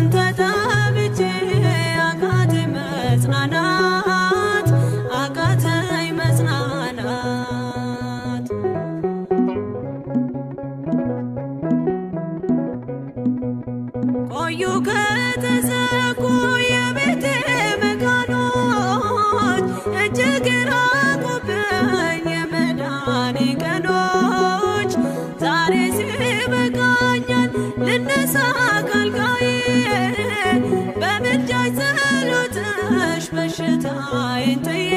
ተጠብቼ አቃተኝ መጽናናት፣ አቃተኝ መጽናናት። ቆዩ ከተዘጉ የቤቴ መካኖች፣ እጅግ ራቁብኝ የመዳኔ ቀኖች። ዛሬ ሲበቃኛል ልነሳ ካልጋዬ፣ በምልጃሽ ጸሎትሽ በሽታዬን ጥዬ።